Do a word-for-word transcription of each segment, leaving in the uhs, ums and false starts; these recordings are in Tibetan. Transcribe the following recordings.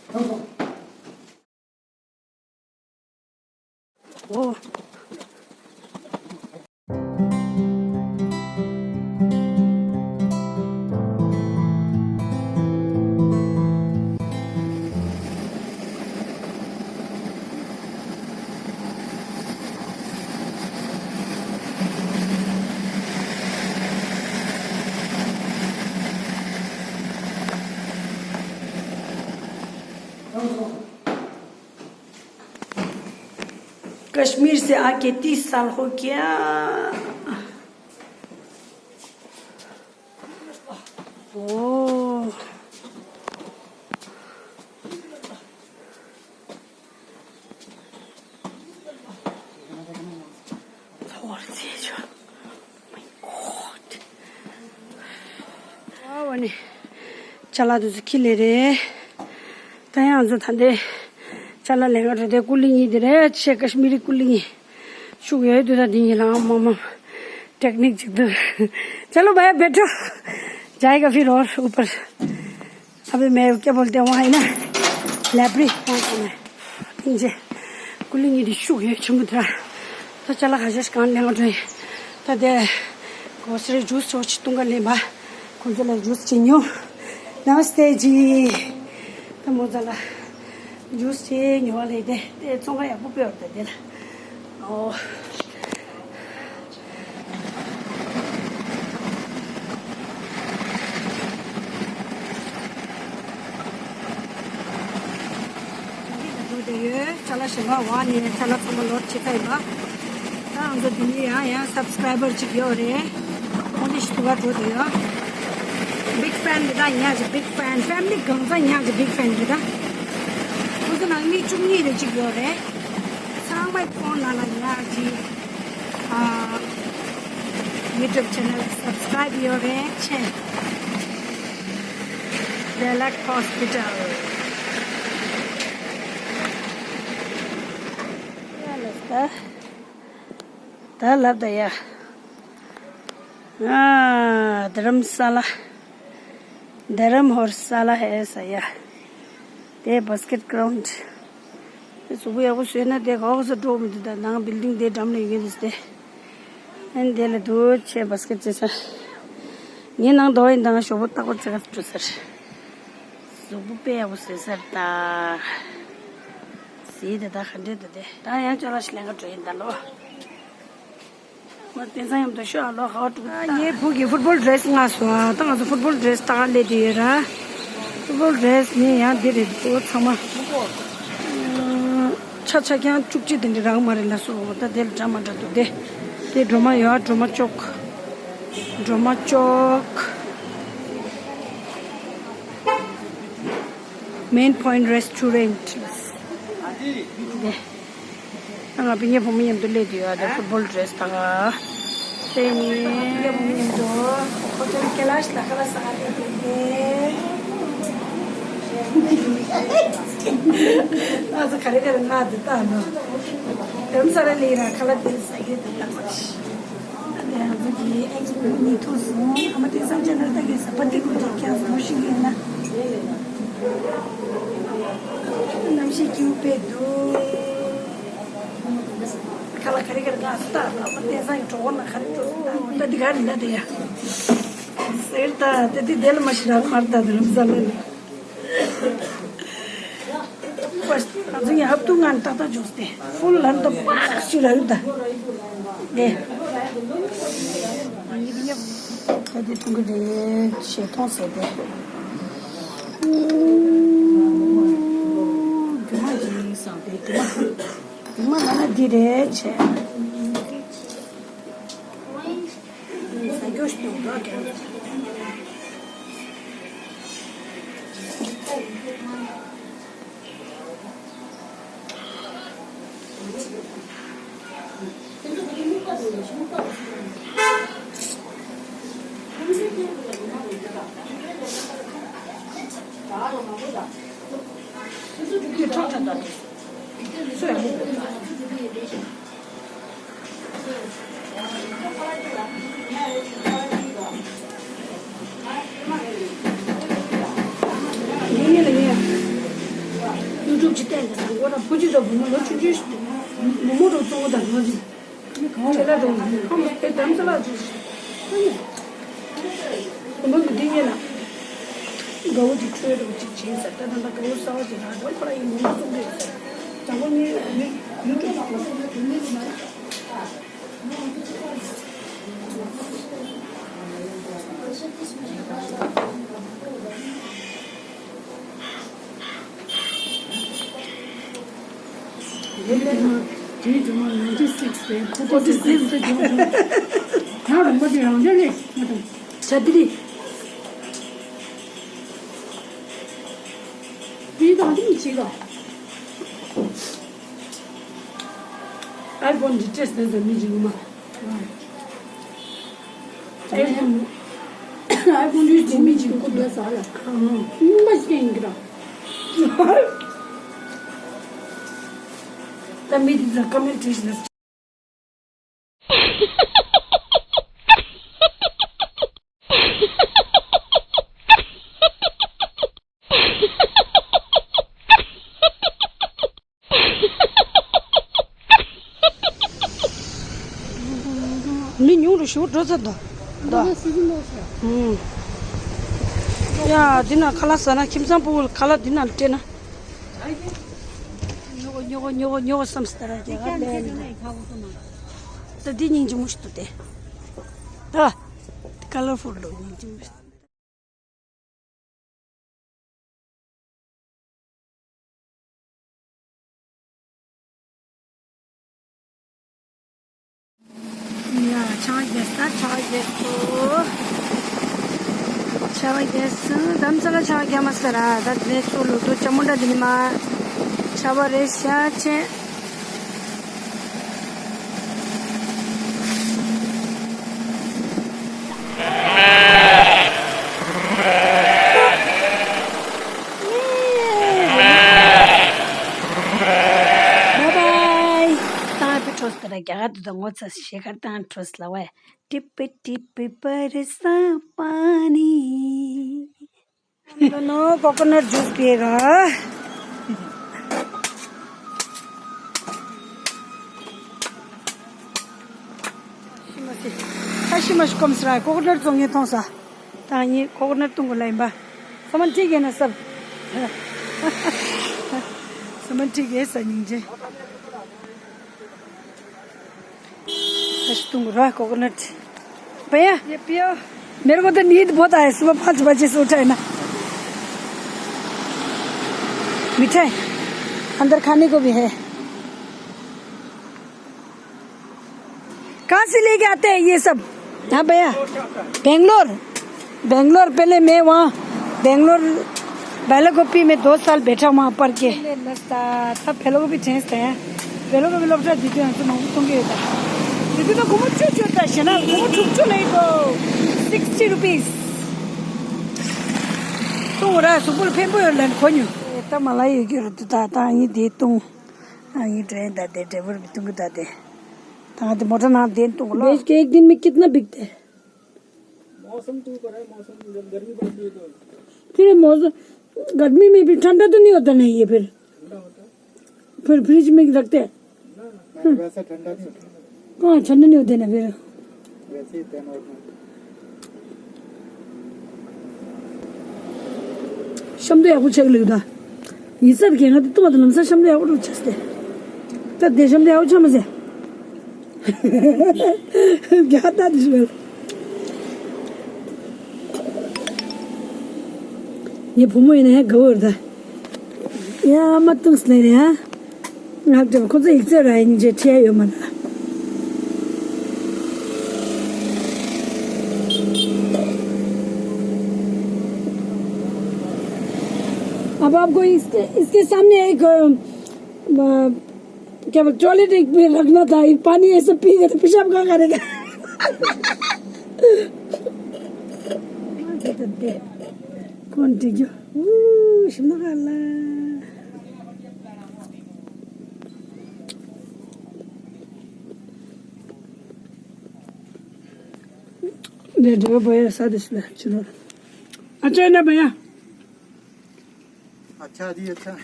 ཨོ། कश्मीर से आके तीस साल हो गया। ओ। ཚོར་རྩེ་ཆོ། ཨ་བ་ནི། ཅ་ལག་དུ་ཚུ་ཁྱི་ལེ་རེད། ད་ཡང་ཚོ་ད་འདི། ཅ་ལག་ལེན་ག་འགྲོ་དེ་ཀུ་ལི་ངི་དེ་རེད། ཆེ་ཀ་ཤི་མི་རི་ཀུ་ལི་ངི། ཤུགས་ཡོད་དུ་ད་འདི་ཉི་ལང་མ་མ། ཏེག་ནིག་ཅིག་དུ། चलो भाई बैठो। जाएगा फिर और ऊपर। अबे मैं क्या बोलते हैं वहाँ है ना, लाइब्रेरी वहाँ जाना है। ཐེངས་རྗེས། ཀུ་ལི་ངི་འདི་ཤུགས་ཡོད་ཆེན་པོ་དེ་ར། ད་ཅ་ལག་ཁ་ཤས་ཤིག་གང་ལེན་ག་འགྲོ་ཡིན། ད་དེ། གོ་སེར་ཇུས་ཆོག་ཅིག་བཏུང་ག་ལེན་པ། ཁོང་ཚོ་ལ་ཇུས་ཅིག་ཉོ། नमस्ते जी। ད་མོ་ཚ་ལ། ཇུས་ཅིག་ཉོ་བ་ལས་དེ་དེ་བཙོང་ཁ་ཡག་པོ་སྤེལ་བར་ད་དེ་ལ། ཨོ། འགྲོ་བསྡད་ཡོད། ཅ་ལག་གཞན་པ་བ་ནས་ཅ་ལག་ཚང་མ་ལོར་བྱེད་ཀ་ཡིན་པ། ད་ང་ཚོ་འདི་ནས་ཡང་ཡང་སབ་སི་ཀ་རའི་བར་ཅིག་ཡོད་རེད། ཁོང་ཚོ་ཞིག་ཐུག་ག་འགྲོ་བསྡད་ཡོད། Big fan རེད་ད། ཉག་ཅིག་big fan། ཕེ་མི་ལི་གང་ཚང་ཉག་ཅིག་big fan རེད་ད། ཁོང་ཚོ་ནང་མི་བཅུ་གཉིས་རེ་ཅིག་ཡོད་རེད། ཚང་མའི་ཕོན་ནང་ལ་ཉག་ཅིག་ཨ། YouTube channel subscribe ཡོད་རེད་ཆེ། Delak Hospital. ཡ་ལགས་ད། ད་ལབ་ད་ཡ། ཨ། དྷ་རམ་ས་ལ། དྷ་རམ་ཧོར་ས་ལ་ཧེ་ས་ཡ། དེ་བྷ་སི་ཀེ་ཊི་གྷ་རའུན་ཌི། དེ་གཟུགས་པོ་ཡག་པོ་བཟོས་ན་དེ་ག་བ་ས་འགྲོ་མི་འདུག་ད་ནང་བིལ་ཌིང་དེ་འགྲམ་ལ་ཡོད་མཁན་དེ་སྟེ། ཨན་དེ་ལ་འདུག་ཆེ་བྷ་སི་ཀེ་ཊི་རྩེ་ས། ངའི་ནང་དོ་ཡིན་དང་ཞོགས་པ་རྟག་པར་རྩེ་ཁ་འགྲོ་ས་རེད། གཟུགས་པོ་དཔེ་ཡག་པོ་བཟོས་ས་རེད་ད། ཟིག་དེ་ད་ག་འདྲས་འདུག་དེ། ད་ཡང་ཅ་ལག་ཞིག་ལེན་ག་འགྲོ་ཡིན་ད་ལོ། ང་དེང་སང་མཉམ་དུ་ཤོག་ཨ་ལོ་ཧ་ཀྲུག་ཨ་ངའི་བུ་གི་ཕུཊ་བོལ་ཌི་རེ་སི་མངགས་སོང་ཨ། ད་ང་ཚོ་ཕུཊ་བོལ་ཌི་རེ་སི་ལྟ་ག་སླེབས་བསྡད་ཡོད་ར། ཕུཊ་བོལ་ཌི་རེ་སི་ནི་ཡང་འདི་རེད་འདུག་ཚང་མ། ཆ་ཆ་རྐྱང་བཅུ་གཅིག་དེ་འདྲ་རག་མ་རེད་ལ་སོ། ད་དེ་ལ་འདྲ་མ་འདྲ་འདུག་དེ། དེ་སྒྲོལ་མ་ཡོད་ཨ། སྒྲོལ་མ་ཅོག་སྒྲོལ་མ་ཅོག Main Point Restaurant དེ། ང་སྤུན་ཀྱག་བུ་མོ་མཉམ་དུ་སླེབས་དུས་ཨ་དེ་ཕུཊ་བོལ་ཌི་རེ་སི་དང་། དེ་ནི་སྤུན་ཀྱག་བུ་མོ་མཉམ་དུ་ཁོ་ཚོ་ནི་ཁེ་ལས་ལ་ཁ་ལག་ཟ་ག་སླེབས་དུས་དེ། ང་ཚོ་ག་རེ་ག་རེ་ང་དེ་ལྟ་ནོ། དེ་རུམ་ས་ར་ལི་ར་ཁ་ལག་དེ་ཟ་གི་དེ་ལྟ་མ་ཤི། ང་ཚོ་གི་ཨེག་སི་པི་རི་ཡེན་སི་ཐུག་སོང་། ཨ་མ་དེང་སང་ཅ་ནལ་ལྟ་གི་ས་པ་ཏི་ཀུ་ཅིག་ཀྱང་བཟོ་ཤེས་ཀྱི་ཡིན་ན། གནམ་གཤིས་སྐྱིད་པོ་དཔེ་འདུག་ཁ་ལག་ག་རེ་ག་རེ་ང་ཚོ་ལྟ་ཨ་མ་དེང་སང་གི་གྲོགས་པོ་ན་ག་རེ་འགྲོ་སོང་ད་ད་འདི་ག་རེ་ལ་དེ་ཡ། ཟེར་ད་དེ་དེ་དེ་ལ་མ་ཤི་ར་མར་ད་དེ་རུམ་ས་ལ་ལ། ང་ཚོ་ཡང་ཧབ་ཏུ་ང་ཏག་ཏག་འཇོག་སྟེ་ཧྥུལ་ལན་དུ་པག་ཞུ་ར་ཡོད་ད། དེ་ཁ་དེ་ཐུང་གི་རེད་ཆེ་མཐོང་ཟེར་ཏེ། རྒྱུ་མ་ཡིན་བསམ་སྟེ་རྒྱུ་མ་རྒྱུ་མ་ལ་ན་འདི་རེད་ཆེ། ཟ་རྒྱུ་ཞིག་འདུག་རོགས་དེ། ཅི་བསྟན་ཀྱང་ན་ཁོ་རང་བུ་གཅིག་དང་བུ་མོ་ལོ་ཆུང་ཆུང་ཞིག་འདུག་བུ་མོ་རང་གཙོ་བོ་དང་ནོར་གཅིག་ཁྱེད་ལ་རང་ཁམས་དཔེ་དམ་ས་ལ་ཅིག་བུ་མོ་གི་འདི་ཉེ་ལ་དགའ་བོ་ཅིག་ཁྲོས་རོགས་ཅིག་བྱས་ཟེར། ད་ད་ད་དགའ་བོ་གསར་བ་ཅིག་རག་ད་ཁོ་རང་ཡིན་མོ་གཙོ་བོ་རེད་ཟེར། དང་པོ་ངས་ཡུ་ཡུ་ཊུབ་ལ་ཁོ་ཚོ་དེ་ནས་ན། དེའི་སྒྲོལ་མ་ནའིན་ཊི་སིགས་རེད། ཕོར་ཊི་སིགས་ཕོར་ཊི་སིགས་རེད། ད་རོང་པ་དེ་རང་འཇགས་རེད་ང་དང་། བྱ་དེ་རེད། དེའི་དང་དེ་མི་བྱེད་ག་ཨའི་ཕོན་འདི་སྤྲད་ཟེར་ཟེར་མི་གཅིག་ཡིན་མ། ཨའི་ཕོན། ཨའི་ཕོན་འདི་ཟེར་མི་གཅིག་ཁུ་འདུག་ས་ལ་རྙིང་པ་ཞིག་ཡིན་གི་ར། ད་མི་འདི་ཚོ་ཀ་མེན་ཊི་བྲིས་ཤིག་ལ། མི་ཉུང་རུ་ཞུ་འགྲོ་ཚར་འདུག་ད། ཡ། འདི་ན་ཁ་ལག་ཟ་ན་ཁྱིམ་ཚང་ཕྲུ་གུ་ལ་ཁ་ལག་འདི་ན་སྤྲད་ན། ཉོ་གོ་ཉོ་གོ་ཉོ་གོ་ཉོ་གོ་བསམ་སྟེ་ར་རྒྱ་གར་ལས་ན། ད་འདི་སྙིང་རྗེ་མོ་ཞིག་འདུག་སྟེ། ད། ཀ་ལར་ཕུལ་འདུག་སྙིང་རྗེ་མོ་ཞིག་ཡ། ཆར་པ་རྒྱག་ས། ཆར་པ་རྒྱག་སོ། ཆར་པ་རྒྱག་སོང་། དམ་ཚ་ལ་ཆར་པ་རྒྱག་མ་ས་ར། ད་དེ་ཚོ་ལོ་ཏོ་ཅ་མོ་འདྲ་དེ་ནི་མ། ཆར་པ་རེད་ཤག་ཆེ། བའི་བའི། ད་ཕེ་ཁྲོས་ཀ་ར་རྒྱ་གར་དུ་ད་ངོ་ཚ་ཤེས་ཁར་ད་ཁྲོས་ལ་བའི། ཏི་པི་ཏི་པི་པ་རི་ས་པ་ནི། ནོ་ཀོ་ཀོ་ནཊ་ཇུས་པི་ར། ཤི་མ་སི། ཨ་ཤི་མ་ཤི་ཀོམ་སི་ར་ཀོ་ཀོ་ནཊ་བཙོང་ངེ་མཐོང་ས། ད་ངས་ཀོ་ཀོ་ནཊ་བཏུང་གོ་ལ་ཡིན་པ། ས་མ་ཁྲིག་གེ་ན་སབ། ས་མ་ཁྲིག་གེ་ས་སྙིང་རྗེ། ཨ་ཤི་ཏུང་ར་ཀོ་ཀོ་ནཊ། भैया, ये पियो। मेरे को तो नींद बहुत आया, सुबह पाँच बजे से उठा है ना। मीठा है। अंदर खाने को भी है। कहाँ से लेके आते हैं ये सब? हाँ भैया, बेंगलोर। बेंगलोर, पहले मैं वहाँ बेंगलोर, बेलाकोपी में दो साल बैठा वहाँ पढ़ के। ले नस्ता, तब बेलाकोपी चेंज थे। बेलाकोपी लोग तो दीदी हमसे मांगू तुम के था। दीदी तो घूमो चो चो था, शना, घूमो चुप चो नहीं तो sixty rupees। तो हो रहा है, सुपुर फेंको यो लैंड खोन्यू। ये तो मलाई की रुत था, ता ये दे तू। हाँ, ये ट्रेन दा दे, ड्राइवर भी तुम दा दे। ता ते मोटर ना दे तू लो। बेच के एक दिन में कितना बिकते हैं? मौसम के ऊपर है, मौसम जब गर्मी पड़ती है तो फिर मौसम, गर्मी में भी ठंडा तो नहीं होता नहीं है फिर? ठंडा होता है। फिर फ्रिज में रखते हैं? ना, ना, वैसा ठंडा नहीं होता। कहाँ ठंडा नहीं होते ना फिर? वैसे ही थे नॉर्मल। ཤམ་དུ་ཡག་པོ་ཆགས་ལུགས་ད། ཡིན་ས་རྒན་ང་དུ་ཏུ་བ་དུ་ལམ་ས་ཤམ་དུ་ཡག་པོ་རུ་ཆགས་ཏེ། ད་དེ་ཤམ་དུ་ཡག་པོ་ཆགས་མ་ཟེ། རྒྱ་ད་དེ་ཤུ་ངའི་བུ་མོ་ཡིན་ན་ཡང་དགའ་བོ་རེད་ད། ཡ་མ་ཏུང་སི་ལེ་རེད་ཨ། ང་ལྟ་བུ་ཁོ་ཚོ་ཡིག་ཚད་ར་ཡིན་རྗེས་ཁྲིད་ཡ་ཡོད་མ་རེད། अब आपको इसके, इसके सामने एक, अ, क्या बोल, टॉयलेट एक भी रखना था। ये पानी ऐसे पीएगा तो पेशाब कहाँ करेगा? कौन ठीक है? Uu, shimna kala. ले, ड्राइवर भैया, साथ इसलिए, चलो। अच्छा है ना भैया? अच्छा जी, अच्छा।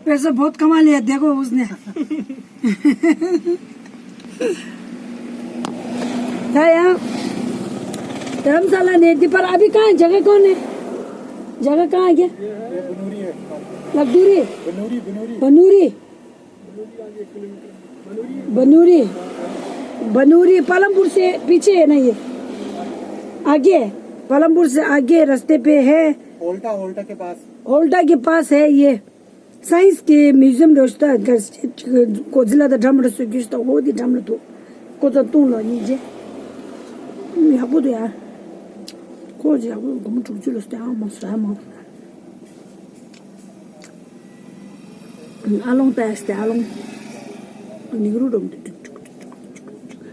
पैसा बहुत कमा लिया, देखो उसने। था यहाँ धर्मशाला ने दीपर अभी कहाँ है? जगह कौन है? जगह कहाँ है? ये बनूरी है। लद्दूरी? बनूरी, बनूरी। बनूरी। बनूरी। बनूरी पालमपुर से पीछे है ना ये? आगे, पालमपुर से आगे रास्ते पे है। ओल्टा, ओल्टा के पास। ओल्टा के पास है ये। སའེན་སི་གི་མིའུ་ཛི་ཡམ་འདྲ་ཞིག་ད་ག་གོ་ཛི་ལ་དང་འདྲ་མི་འདྲ་བཟོ་རྒྱུ་ཞིག་ད། འོ་དེ་འདྲ་མི་འདྲ་འདུག་ཁོ་ཚོ་བཏུང་ལ་ཡིན་རྗེས་ཡག་པོ་འདུག་ཡ། ཁོ་ཅི་ཡག་པོ་སྒོར་མོ་དྲུག་ཅུ་ལ་སྟེ་ཨང་མང་སོ་ཨང་མང་། ཨ་ལོང་ཏེ་སྟེ་ཨ་ལོང་། ནི་གུ་རུ་རོམ་དུ་ཏུག་ཏུག་ཏུག་ཏུག་ཏུག་ཏུག་ཏུག་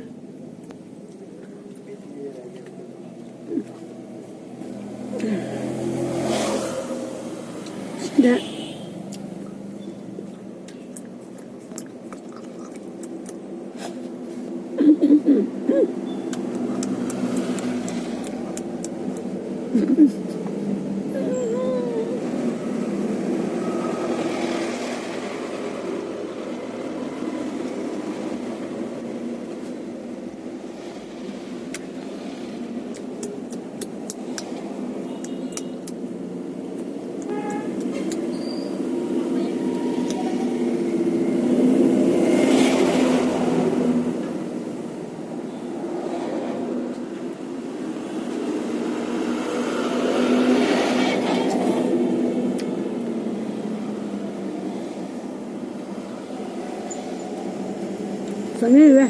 ཟ་མཁན་ཡོད།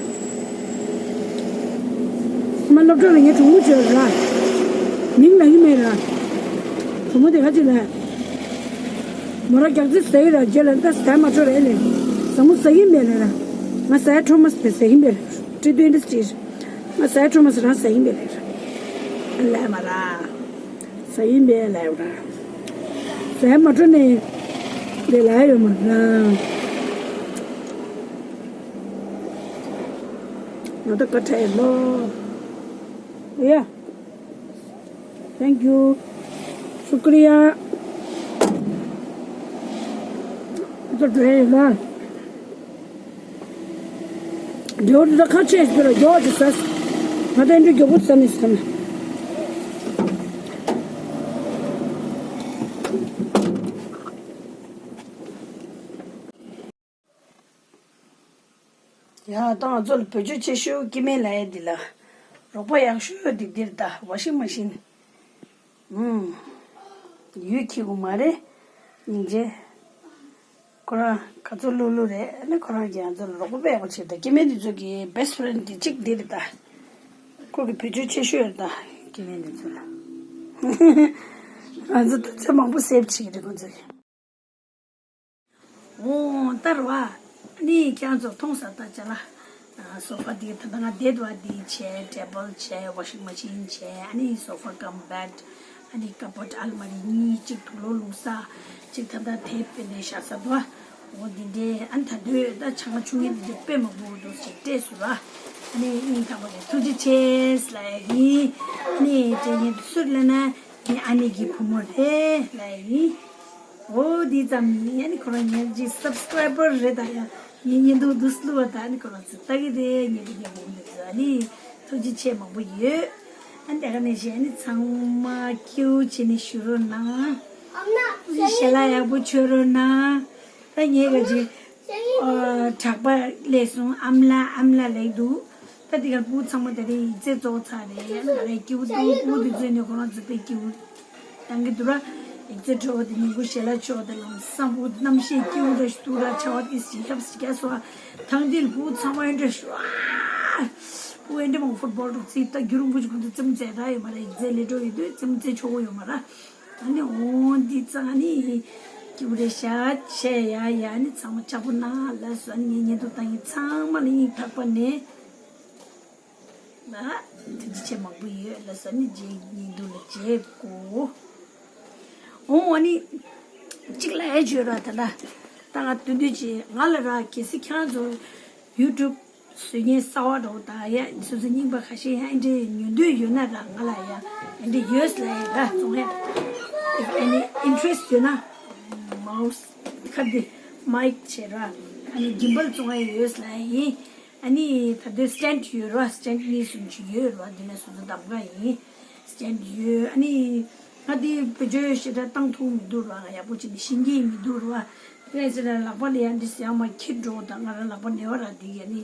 སྔོན་མ་སློབ་གྲྭ་ལ་ངའི་གྲོགས་མོ་བྱོས་ར། མིང་ལབ་ཀྱི་མེད་ར། གྲོགས་མོ་དེ་ག་ཅིག་ལབ། མོ་རང་རྒྱག་རྩེ་ཟ་ཡི་ར། རྗེས་ལ་ད་ཟ་མ་འཕྲོ་རེད་ལེ། ཟ་མོ་ཟ་གི་མེད་ལེ་ར། ང་ཟ་ཡ་འཕྲོ་མ་ཟ་ཟ་གི་མེད་ར། ཊི་ཊུ་ཨིན་ཌི་སི་ཊི་ར། ང་ཟ་ཡ་འཕྲོ་མ་ཟ་རང་ཟ་གི་མེད་ལེ་ར། ལབ་མ་ར། ཟ་ཡིན་པས་ལབ་ཡོད་ར། ཟ་མ་འཕྲོ་ནས་དེ་ལབ་ཡོད་མ་ར། ང་ད་བཀའ་ཁྲ་ཡོད་ལོ། ཡ། Thank you. ཤུ་ཀྲི་ཡ། ད་འགྲོ་ཡ་ཡོད་ལ། རྒྱོ་རུ་ཁ་ཆེ་ཞིག་ལ་རྒྱོ་ཅི་ཟ། ང་ད་འདྲ་རྒྱོ་པོ་ཟ་ནི་ཟ་ན། ཡ་ད་ང་ཚོ་ལ་བེད་སྤྱོད་ཆེ་ཤོས་སྐྱེ་དམན་ལ་ཡ་འདི་ལ། རོགས་པ་ཡག་ཤོས་འདི་འདིར་ད་ཝ་ཤིང་མ་ཤིན། ཨུམ། ཡུལ་ཁྱི་གུ་མ་རེད། སྙིང་རྗེ། ཁོ་རང་ག་ཚོད་ལྷུག་ལྷུག་རེད། ཨ་ནི་ཁོ་རང་གིས་ང་ཚོ་ལ་རོགས་པ་དཔེ་ཡག་པོ་བྱེད་ད། སྐྱེ་དམན་འདི་ཚོ་གི་བེ་སི་ཊི་ཕེ་རེན་ཌི་འདི་གཅིག་འདི་རེད་ད། ཁོ་གི་བེད་སྤྱོད་ཆེ་ཤོས་རེད་ད། སྐྱེ་དམན་འདི་ཚོ་ལ། ང་ཚོ་དུས་ཚོད་མང་པོ་སེབ་བྱེད་ཀྱི་རེད་ཁོ་ཚོ་གིས། འོ་ད་རེད་བ། ཨ་ནི་ཁྱེད་རང་ཚོ་མཐོང་ས་ད་ཅ་ལག་ཨ་སོ་ཕ་འདི་ད་ལྟ་ང་བསྡད་པ་འདི་བྱས། ཊེ་བལ་བྱས། ཝ་ཤིང་མ་ཤིན་བྱས། ཨ་ནི་སོ་ཕ་ཀམ་བེཌ། ཨ་ནི་ཀ་པོཌ། ཨལ་མ་རི་གཉིས། གཅིག་དུག་ལོག་བླུགས་ས། གཅིག་ད་ལྟ་དེབ་དཔེ་ནས་བཞག་ས་འདུག་བ། འོ་འདི་འདྲའི་ཨ་ནི་ད་དུས་ད་ཆང་ཆུང་ངུ་འདི་འདྲ་དཔེ་མང་པོ་འདུག་ཅེས་སྤྲད་སོང་ར། ཨ་ནི་སྙིང་ཐག་པ་ནས་ཐུགས་རྗེ་ཆེ་ལབ་ཡ་ཡིན། ཨ་ནི་སྤྲད་མཁན་དེ་སུ་རེད་ལབ་ན། ངའི་ཨ་ནེ་གི་བུ་མོ་རེད་ལབ་ཡ་ཡིན། འོ་འདི་ཙམ་ཡིན། ཨ་ནི་ཁོ་རང་ཉེར་གཅིག་སབ་སི་ཀ་རའི་བར་རེད། ད་ཡང་ངའི་བརྙན་ཐུང་འདི་བླུགས་པ་ད་ཨ་ནི་ཁོ་རང་ཚོ་ལྟ་གི་རེད། ཉེ་རིང་ཉེ་རིང་འདི་ཚོ་ཨ་ནི་ཐུགས་རྗེ་ཆེ་མང་པོ་ཡོད། ཨ་ནི་དེ་ག་ནས་བཤད། ཨ་ནི་ཚང་མ་སྐྱིད་པོ་བྱས་ནས་བཞུགས་རོགས་གནང་། ཞལ་ལག་ཡག་པོ་མཆོད་རོགས་གནང་། ད་ངས་ག་ཅིག་ཨ་གྲགས་པ་སླེབས་སོང་། ཨ་མ་ལགས་ཨ་མ་ལགས་ལབ་འདུག་ད་དེ་གར་སྤུ་གུ་ཚང་མ་དེ་རིང་ཡིག་ཚད་རྫོགས་ཚར་རེད། ང་རང་སྐྱིད་པོ་འདུག་སྤུ་གུ་དེ་ཚོས་ནི་ཁོ་རང་ཚོ་དཔེ་སྐྱིད་པོ་བཏང་གི་འདུག་ར། ཡིག་ཚད་འཕྲོ་བ་དེ་ཉིན་གུང་ཞལ་ལག་མཆོད་པ་དེ་ལམ་སང་སྤུ་གུ་རྣམ་ཤེས་སྐྱིད་པོ་འདྲ་ཞིག་འདུག་ར། ཆར་པ་དེ་ཞིག་ཁྱབ་ཞིག་རྒྱག་སོང་། ཐང་དེ་ལ་སྤུ་གུ་ཚང་མ་འདྲ་ཞིག་ཨ། སྤུ་གུ་འདྲ་མང་པོ་ཕུཊ་བོལ་འདྲ་རྩེ། ད་རྒྱུན་རིང་པོ་ཞིག་ཁོང་ཚོ་རྩེད་མོ་རྩེ་ད་ཡོད་མ་རེད། ཡིག་ཚད་སླེབས་འགྲོ་ཡོད་དུས་རྩེད་མོ་རྩེ་ཆོག་གི་ཡོད་མ་རེད། ཨ་ནི་འོ་འདི་ཙང་ནི་སྐྱིད་པོ་རེད་ཤག་བྱས་ཡ་ཡ། ཨ་ནི་ཚང་མ་ལྕགས་པོ་ན་ལ་སོ། ཨ་ནི་ངའི་བརྙན་ཐུང་ལྟ་མཁན་ཚང་མ་ལ་སྙིང་ཐག་པ་ནས་ལ་ཐུགས་རྗེ་ཆེ་མང་པོ་ཡོད་ལ་སོ། ཨ་ནི་རྗེས་བརྙན་ཐུང་ལ་མཇལ་དགོས། འོ་ཨ་ནི་གཅིག་ལ་ཨེ་བརྗོད་ར། ད་ལ་ད་ང་དོན་དུ་ཅི་ང་ལ་ར་གལ་སྲིད་ཁྱེད་རང་ཚོ་ཡུ་ཊུབ་བཟོ་མཁན་གསར་པ་འདྲ་བོ་དང་ཡ་སོ་སོ་རྙིང་པ་ཁ་ཤས་ཡང་འདྲ་ཉོ་འདོད་ཡོད་ན་ར་ང་ལ་ཡ་འདྲ་ཡོད་ལ་ཡ་ར་བཙོང་ཡ། ཨ་ནི་ཨིན་ཊི་རེ་སི་ཊི་ཡོད་ན་མའོ་སི་ཁ་འདི་ མའིག་བྱས་ར། ཨ་ནི་གིམ་བལ་བཙོང་ཡ་ཡོད་ལ་ཡིན། ཨ་ནི་ད་ལྟའི་སི་ཊེན་ཌི་ཡོད་ར། སི་ཊེན་ཌི་གཉིས་གསུམ་ཅིག་ཡོད་ར། འདི་ནས་སོ་སོ་གདམ་ག་ཡིན། སི་ཊེན་ཌི་ཡོད། ཨ་ནི་ང་འདི་བེད་སྤྱོད་ཞེ་དྲག་བཏང་ཐུབ་མི་འདུག་ར། ང་ཡག་པོ་བྱས་ནས་ཤེས་ཀྱི་མི་འདུག་ར། དེ་ནས་ཟེར་ན་ལག་པ་ལ་ཡ་འདི་ཟེར་ཡ་མ་འཁྱེར་འགྲོ་དང་། ང་རང་ལག་པ་ནས་བ་ར། འདི་ཡ་ནི་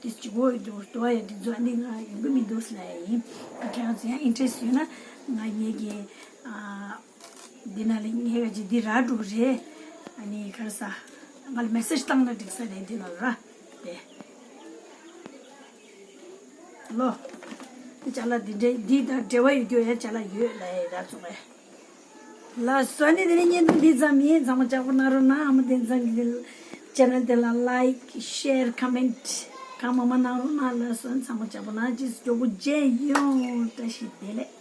དེ་ཅིག་འོ་ཡི་འདུག་འདུག་ཡ། འདི་ཚོ་ཨ་ནི་ང་ཡོང་གི་མི་འདུག་ཟེར་ལ་ཡ་ཡིན། ཨ་ཁྱེད་རང་ཚོ་ཡང་ཨིན་ཊི་རེ་སི་ཊི་ཡོད་ན་ང་ངེད་ཀྱི་ཨ། འདི་ན་ལས་ངེད་ཀྱི་འདི་རག་འགྲོ་གི་རེད། ཨ་ནི་ག་རེ་ཟ། ང་ལ་མེ་སེ་ཇི་བཏང་ན་འགྲིག་ས་རེད། འདི་ན་ར། དེ་ལོ། འདི་ཅ་ལག་འདི་འདྲའི་འདི་དང་འབྲེལ་བ་ཡོད་རྒྱུ་ཡ་ཅ་ལག་ཡོད་ལ་ཡ་ར་ཚོ་ངས། ལགས་སོ། ཨ་ནི་དེ་ནས་བརྙན་ཐུང་འདི་ཙམ་ཡིན། ཚང་མ་ལྕགས་པོ་གནང་རོགས་གནང་། ཨ་མ་བསྟན་འཛིན་གྱི་ཅེ་ནལ་དེ་ལ་ལའིཀ་ཤེར་ཀོ་མེན་ཊི་གང་མང་མང་གནང་རོགས་གནང་། ལགས་སོ། ཚང་མ་ལྕགས་པོ་གནང་། ཅིས་མགྱོགས་པོ་མཇལ་ཡོང་། བཀྲ་ཤིས་བདེ་ལེགས།